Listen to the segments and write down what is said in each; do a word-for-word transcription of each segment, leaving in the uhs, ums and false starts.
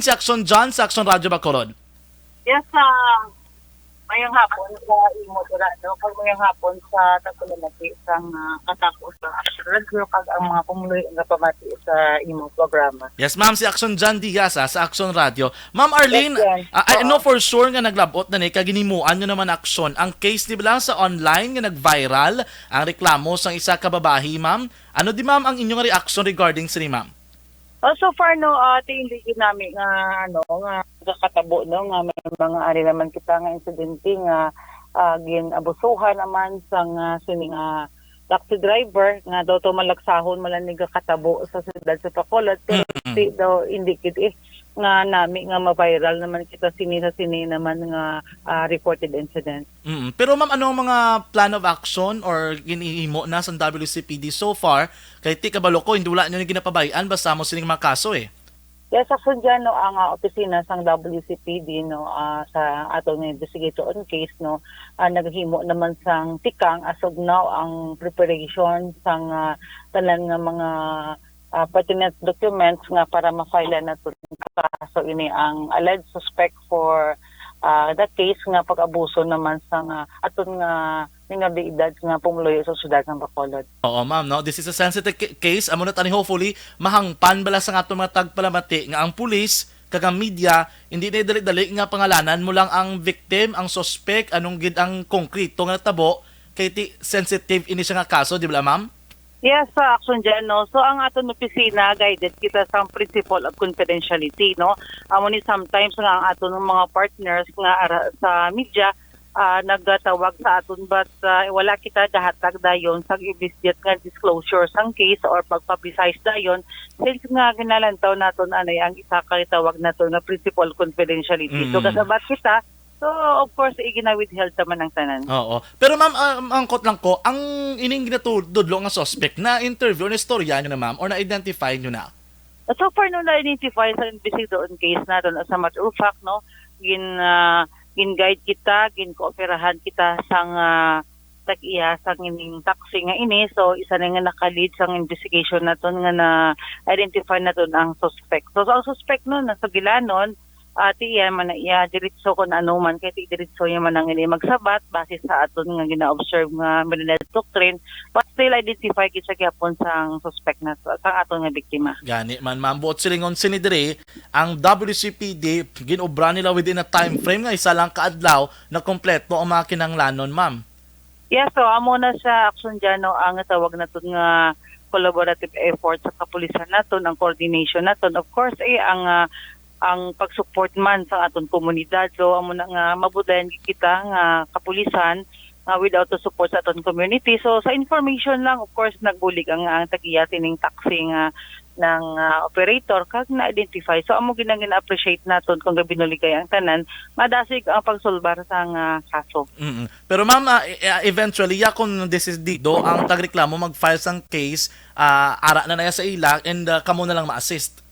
Si Action John sa Action Radio Bacolod. Yes, ah, mayang hapon sa imo dira, no? Kag mayang hapon sa tagpalamati sang, ah, katapos sa Action Radio kag ang mga pumuluyo nga pamati sa imo programa. Yes, ma'am, si Action John Diaz, ah, sa Action Radio. Ma'am Arlene, Yes, John. ah, I Oo. know for sure nga naglabot na ni kag ginimuan nyo naman aksyon ang case ni bala sa online nga nag-viral ang reklamo sang isa ka babayi, ma'am. Ano di, ma'am, ang inyong reaction regarding sini, ma'am? Oh, so far, no, ah, ti, hindi gid nami nga, ano, nga nagakatabo, no, nga may mga ari naman kita nga insidente nga, ah, gin-abusuhan naman sang, ah, sini nga taxi driver nga daw to malaksahon man lang nagakatabo sa siyudad sa Bacolod, pero Mm-mm. ti daw hindi gid, eh, nga nami nga ma-viral naman kita sini sa sini naman nga, ah, reported incident. Mm. Pero ma'am, ano ang mga plan of action or ginihimo na sa W C P D so far? Kay ti kabalo ko, hindi wala nyo ni ginapabay-an basta mo sining mga kaso eh. Yes, Action John, no, ang, ah, opisina sang W C P D, no, ah, sa aton nga investigator on case, no, ah, naghimo naman sang tikang as of now ang preparation sang, ah, tanan nga mga, ah, pertinent documents nga para ma-file nato kaso ini ang alleged suspect for, ah, the case nga pag-abuso naman sang, ah, aton nga minor de edad nga pumuluyo sa siyudad sang Bacolod. Oo, ma'am, no? This is a sensitive ca-, case. Amo na tani, hopefully, mahangpan bala sa aton mga tagpalamati nga ang pulis kag ang media, hindi na dali-dali nga pangalanan mo lang ang victim, ang suspect, anong gid ang konkreto nga natabo, kay ti sensitive ini siya nga kaso, di ba, ma'am? Yes, sa Action John, no? So, ang aton opisina, guided kita sa principle of confidentiality, no? Amo ni sometimes nga ang aton mga partners nga ara sa media, ah, nagtawag sa aton, but, ah, wala kita gahatag dayon sa immediate nga disclosure sang case or pagpublicize dayon, since nga ginalantaw naton anay ang isa ka tawag naton nga principle confidentiality. So, Mm. kasabat kita, so, of course, igina-withheld naman ang tanan. Oo. Pero ma'am, ah, angkot lang ko, ang ining ginatudlo nga suspect, na-interview, na-istorya nyo na, ma'am, or na-identify nyo na? So far, no, na-identify sa investigator on case naton. As a matter of fact, no, gin, ah, gin-guide kita, gin-kooperahan kita sang, ah, tag-iya sang ining taxi nga ini. So, isa na nga naka-lead sang investigation naton nga na-identify naton ang suspect. So, so ang suspect, no, nasugilanon, ah, ti iya man na iya diretso kon ano man, kay ti diretso iya man ang ini magsabat base sa aton nga gina-observe nga Milanese doctrine, but still identify gid siya gihapon sang suspect na sa, sang aton nga biktima. Gani man, ma'am, buot silingon sini diri, ang W C P D, gin-obra nila within a time frame nga isa lang ka adlaw na kompleto ang mga kinahanglanon, ma'am. Yes, so amo na siya, Action John, no, ang tawag naton nga collaborative effort sa kapulisan naton, ang coordination naton. Of course, eh, ang, ah, ang pag-support man sa aton komunidad. So, amo na nga mabudlayan gid kita nga kapulisan nga without the support sa aton community. So, sa information lang, of course, nagbulig ang, ang tag-iya sining taxi nga ng, ah, operator kag na-identify. So, amo gid ang gina-appreciate naton kung gabinuligay ang tanan, madasig ang pagsulbar sang, ah, kaso. Mm-mm. Pero ma'am, ah, e-, ah, eventually, ya, kung desisidido ang tagreklamo mag-file sang case, ah, ara na na ya sa ila and, ah, kamo na lang ma-assist.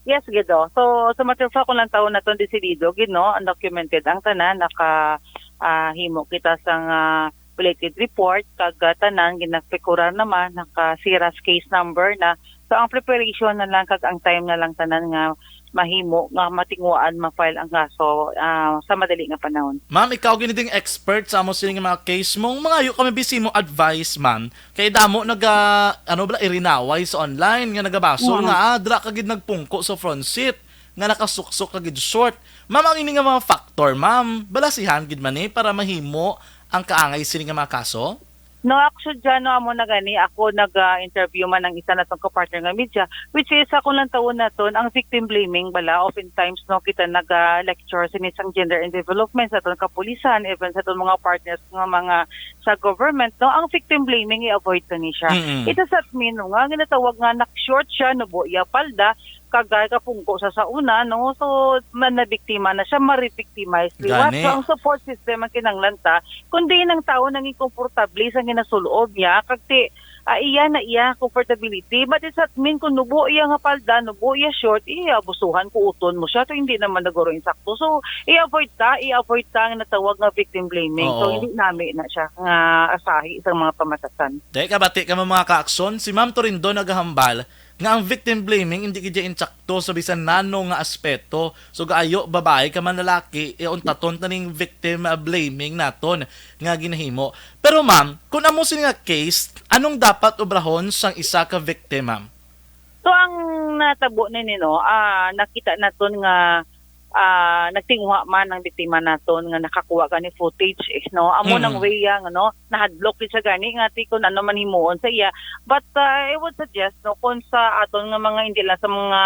Yes, gid, oh. So, sa matter of fact, kung lang taon na itong desidido, gid, no, undocumented ang tanan, naka, ah, himo kita sang, ah, belated report, kag, ah, tanan, ginapikurar naman, naka-siras case number na. So, ang preparation na lang, kag ang time na lang tanan nga mahimo, nga matinguhaan, ma-file ang kaso, ah, sa madali nga panahon. Ma'am, ikaw gini ding expert sa amo sining mga case mong mangayo kami bisi mo advice, ma'am. Kay damo naga, ano bala, irinaway sa online nga nagabasol Mm. nga, ah, dira ka gid nagpungko sa front seat, nga nakasuksok ka gid short. Ma'am, ang ini nga mga factor, ma'am, balasihan gid man ni para mahimo ang kaangay sini nga mga kaso? No, actually, dyan, no, amo na gani, ako nag-interview man ang isa natong kapartner nga media, which is, ako lang taon naton, ang victim blaming bala. Oftentimes, no, kita nag-lecture sini sang gender and development sa aton kapulisan, even sa aton mga partners nga mga sa government, no, ang victim blaming, i-avoid na ni siya. Mm-mm. It does not mean, no, nga ginatawag nga nak-short siya, nubo iya palda, kag kapungko sa sauna, no? So, man, nabiktima na siya, ma-re-victimize liwat. Gani. So, ang support system ang kinahanglan ta, kundi ang tao nangin komportable sa ginasul-ob niya, kag ti, ah, iya na iya comfortability. But it's not mean kung nubo iya nga palda, nubo iya short, iya abusuhan, kuuton mo siya. So, hindi naman naguro insakto. So, i-avoid ta, i-avoid ta ang natawag nga victim blaming. So, Oo. hindi nami na siya nga asahi sa mga pamatasan. Dahil kabati ka, mga kaakson, si Ma'am Torindo nagahambal nga ang victim blaming hindi gid insakto sa bisan nano nga aspeto. So, gaayo, babae ka man lalaki, eh, untaton ta ning victim, ah, blaming naton nga ginahimo. Pero, ma'am, kung amo sini nga case, anong dapat obrahon sang isa ka victim, ma'am? So, ang natabo nini, no, ah, nakita naton nga, ah, nagtinguha man ang biktima naton nga nakakuha gani footage, eh, no? Amo nang Mm. way yang, no, nahadlok gid siya gani nga ti kung ano man himuon sa iya. But, ah, I would suggest, no, kung sa aton nga mga, hindi lang sa mga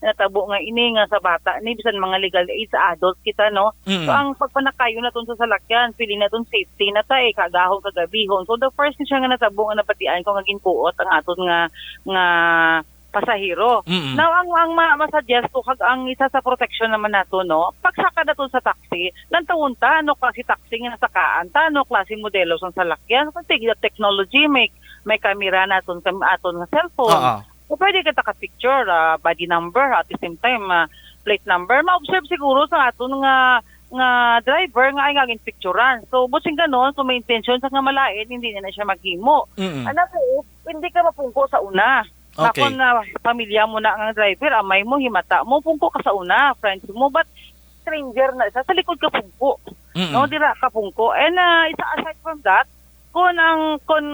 natabo nga ini nga sa bata ni, bisan mga legal age, sa adult kita, no? Mm. So, ang pagpanakayon naton sa salakyan, feeling naton safety na ta, eh, kagahon, kagabihon. So, the first ni siya nga natabo nga nabatian ko nga ginkuot ang aton nga, nga pasahero. Mm. Now, ang, ang ma-, masuggest ko, kag ang isa sa protection naman nato, no, pagsaka nato sa taxi, lantawon ta, ano klase taxi nga nasakaan ta, ano klase modelo sang salakyan, kung tig-, technology, may, may camera naton, kam-, aton nga cellphone. Oo. So, pwede kita ka-picture, ah, body number, at the same time, ah, plate number. Ma-observe siguro sa aton nga, nga driver nga ay nga ginpicturan. So, busin ganon, kung may intention sa nga malain, hindi na, na siya maghimo. Mm. Ano, hindi ka mapungko sa una. Okay. Nakon na pamilya mo na ang driver, amay mo, himata mo, pungko ka sa una, friends mo, but stranger na siya, sa likod ka pungko. Mm-mm. No, dira ka pungko. And, ah, isa, aside from that, kung ang, kung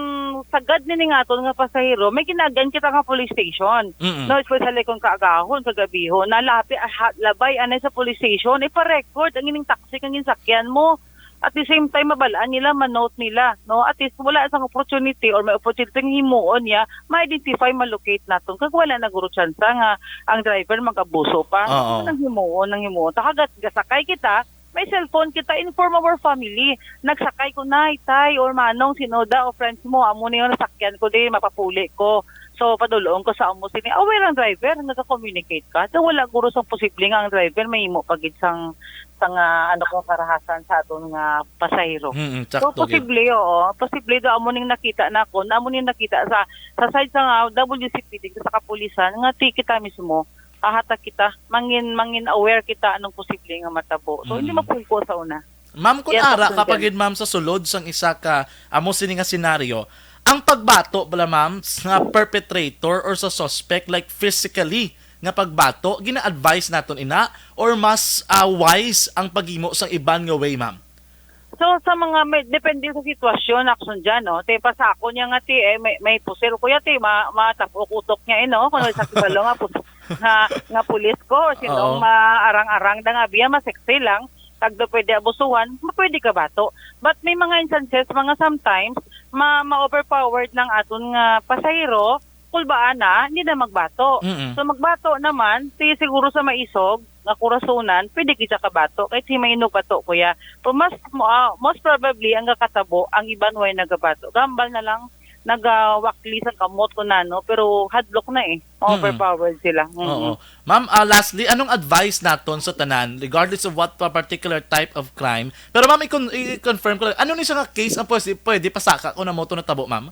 sagad nini nga aton nga pasahero, may ginaagyan kita nga police station. Mm-mm. No, especially kung kaagahon, kagabihon, nalapi, ah, ha-, labay, anay sa police station, ipa-record ang ining taxi kang ginsakyan mo. At the same time, mabalaan nila, ma-note nila, no? At least, wala sang opportunity or may opportunity nga himuon niya, ma-identify, ma-locate naton. Kag wala na guro tsansa nga ang driver mag-abuso pa. Oo. Nang himuon, nang himuon. Ta kagat, gasakay kita, may cellphone kita, inform our family. Nagsakay ko, nay, tay, or manong, sinoda, o friends mo, amo na yung nasakyan ko, di, mapapuli ko. So, padulong ko sa amo sini. Aware ang driver, nagka-communicate ka. So, wala guro sang posible nga ang driver mahimo pa gid sang, sang, ah, ano ko, karahasan sa aton nga pasahero. Mm, so, sakto gid. Posible, oo. Posible daw amo ning nakita nako, na amo ning nakita sa, sa side sa nga W C P D, sa kapulisan, nga ti kita mismo, hahatag kita, mangin, mangin aware kita anong posible nga matabo. So, hindi Mm. mapungko sa una. Ma'am, kung Yes, ara Doctor ka pa Jen. gid, ma'am, sa sulod sang isa ka amo sini nga senaryo, ang pagbato bala, ma'am, sa perpetrator or sa suspect, like, physically nga pagbato, gina-advise naton ina, or mas, ah, wise ang paghimo sang iban nga way, ma'am? So, sa mga may, depende sa sitwasyon, Action Jan, no? Te, pa sa ako niya nga, ti, eh, may, may pusil ko ya, ti, ma-, matap-ok utok niya, eh, no? Kung sa kibalo nga, pus-, nga, nga pulis ko, sinong Oo. maarang-arang da nga biya, masexy lang, tagdo pwede abusuhan, ma-, pwede ka bato. But may mga instances, mga sometimes, ma-, ma-overpowered ng aton nga pasahero, kulbaan na, hindi na magbato. Mm-mm. So, magbato naman, si siguro sa maisog, nga kurasonan, pwede kita kabato. Kahit si mainog bato, kuya. Pero mas, mo-, ah, most probably, ang kakatabo, ang iban way nagabato. Gambal na lang, nagawakli sa kamot ko na, no? Pero hadlok na eh. Mm. Overpowered sila. Mm-mm. Oo. Ma'am, ah, lastly, anong advice naton sa tanan, regardless of what pa particular type of crime? Pero ma'am, i-con-, i-confirm ko lang, ano ni siya nga case ang pwede, pwede pasaka kung amo to natabo, ma'am?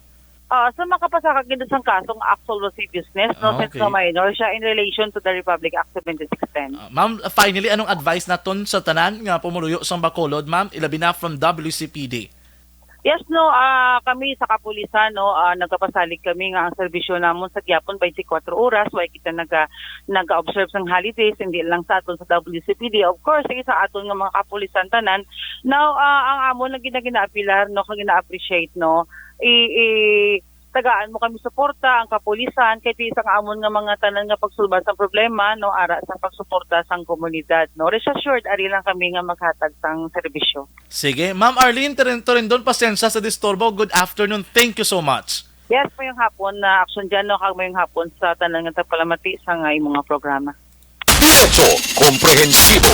Ah, so makapasaka gid sang kasong actual lasciviousness, no, Ah, since okay. nga minor siya in relation to the Republic Act seventy-six ten. Ah, ma'am, finally, anong advice naton sa tanan nga pumuluyo sang Bacolod, ma'am, ilabi na from W C P D? Yes, no, ah, kami sa kapulisan, no, ah, nagapasalig kami nga ang serbisyo namon sa gihapon twenty-four oras, way kita naga-, naga-observe sang holidays, hindi lang sa aton sa W C P D. Of course, sa aton nga mga kapulisan tanan. Now, ah, ang amon nga gina-, ginaapilar, no, kag gina-appreciate, no, i-, i-, tagaan mo kami suporta, ang kapulisan, kay ti sa amon nga mga tanan nga pagsulbad sang problema, no, ara sa pagsuporta sang komunidad, no. Rest assured, ari lang kami nga maghatag sang serbisyo. Sige, Ma'am Arlene Teren-, Torendon, pasensya sa disturbo. Good afternoon. Thank you so much. Yes, mayong hapon na Action Jan, no, kag mayong hapon sa tanan nga nagpalamati sa nga imong nga programa. Diretso, komprehensibo,